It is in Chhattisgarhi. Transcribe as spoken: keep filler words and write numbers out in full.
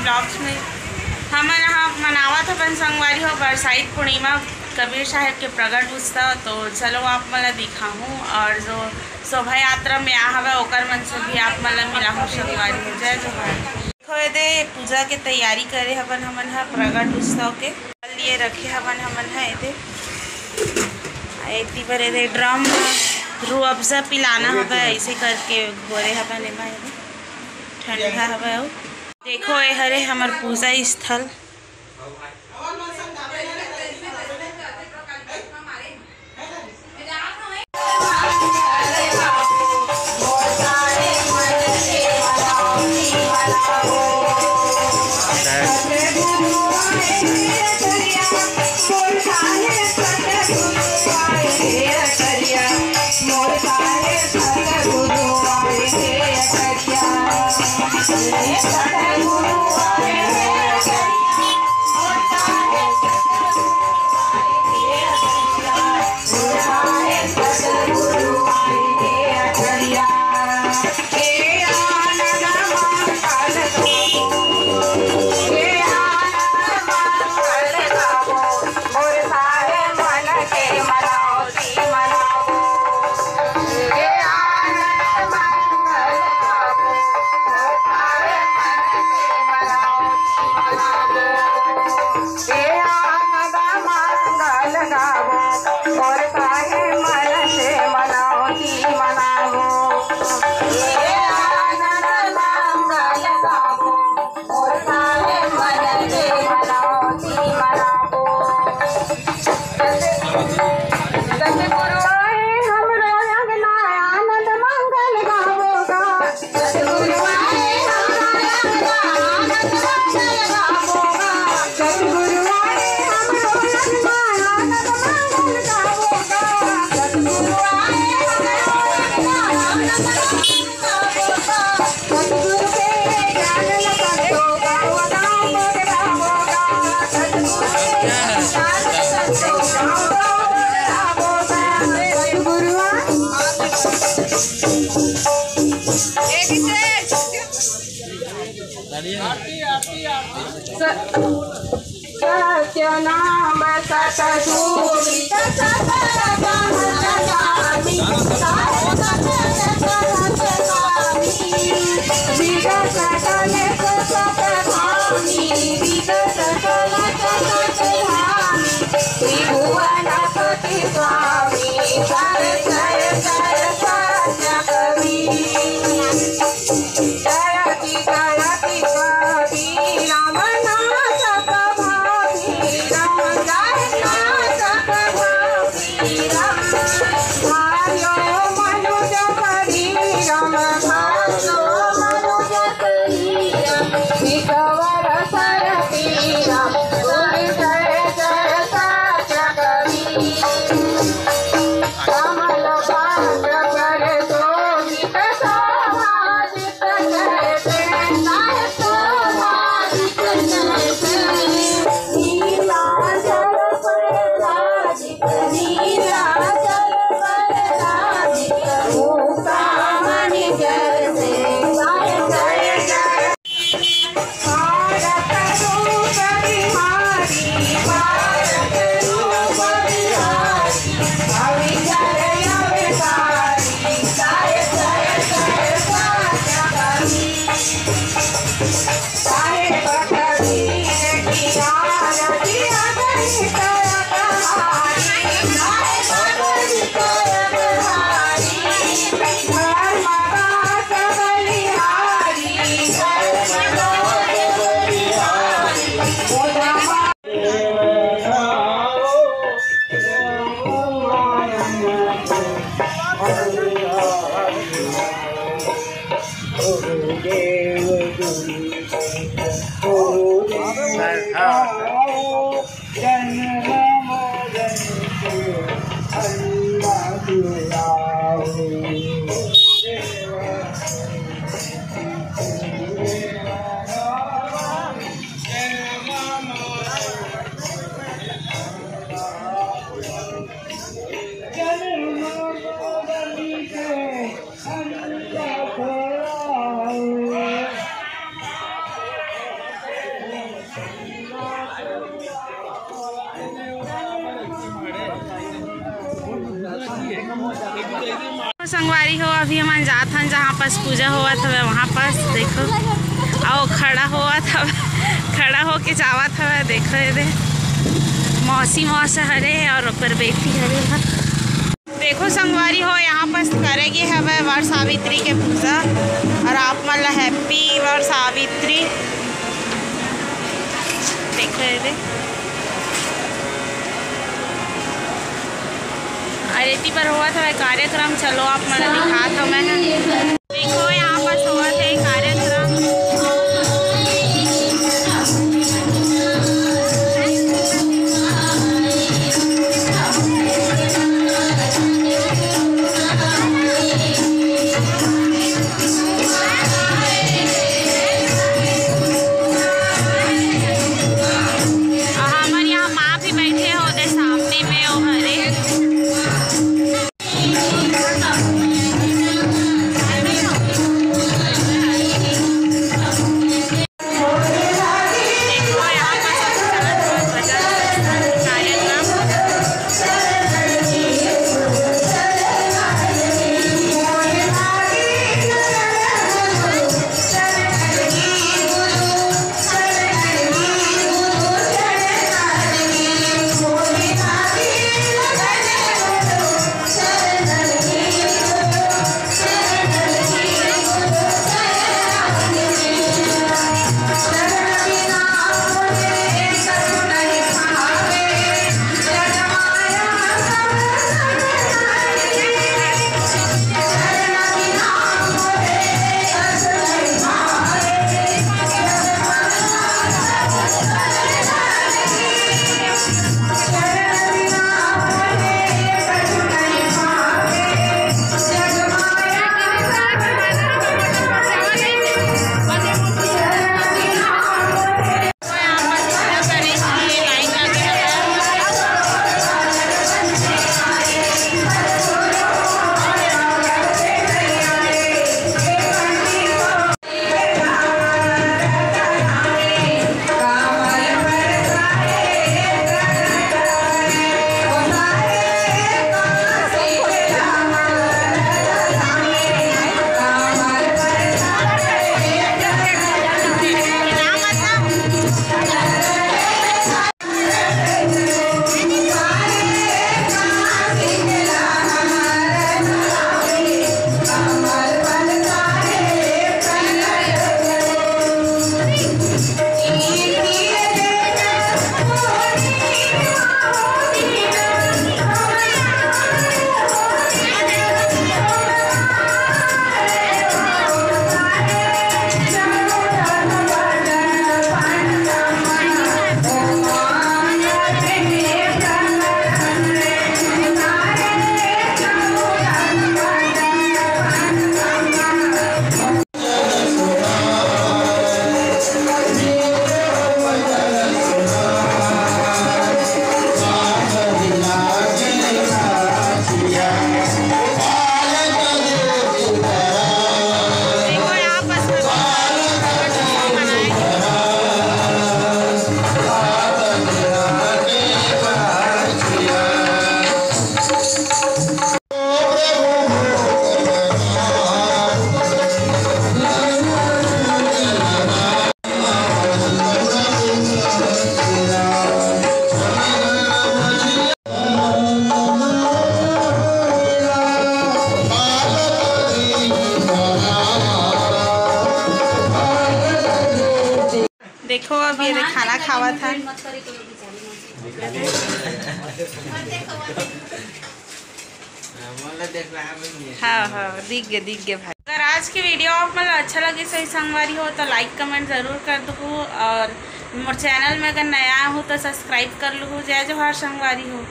ब्लॉग्स में हमन ह मनावत हवन संगवारी हो बरसाइत पूर्णिमा, कबीर साहब के प्रगट उत्सव। तो चलो आप मन ला दिखाहूँ और जो शोभा यात्रा में आ हवय ओकर मन से भी आप मन ला मिलाहूँ संगवारी हो। जय जोहार। देखो एदे पूजा के तैयारी करे हवन हमन ह प्रगट उत्सव के लिए रखे हवन हमन ह एदे। एती बर एदे ड्रम म रूह अफ़ज़ा पिलाना हवय, ऐसे करके बोरे हवन एमा एदे। ठंडा हवय अउ देखो, ए हरे हमर पूजा स्थल। सत्य नाम सतगुरु संगवारी हो, अभी हमन जात हन जहाँ पास पूजा होवत हवे वहाँ पास। देखो, अउ खड़ा होवत हवे, खड़ा होके जावत हवे। देखो ये दे, मौसी मौसा हरे अउ ओकर बेटी हरे हा। देखो संगवारी हो, यहाँ पास करे गे हवे वर सावित्री के पूजा, अउ आप मन ला हैप्पी वर सावित्री। देखो ये दे, अउ एती बर होवत हवे कार्यक्रम। चलो आप मन ला दिखात हव मैं। देखो यहाँ पास होवत हे कार्यक्रम। हमर यहाँ माँ भी बैठे हे ओदे सामने में, ओ हरे। देखो, अब ये खाना खावत हे। हाँ, हाँ, दिख गे, दिख गे भाई। अगर आज के video आप मन ला अच्छा लगे सही संगवारी हो, तो like comment जरूर कर दू, और मोर channel में अगर नया हो, तो subscribe कर लू। जय जोहार संगवारी हो।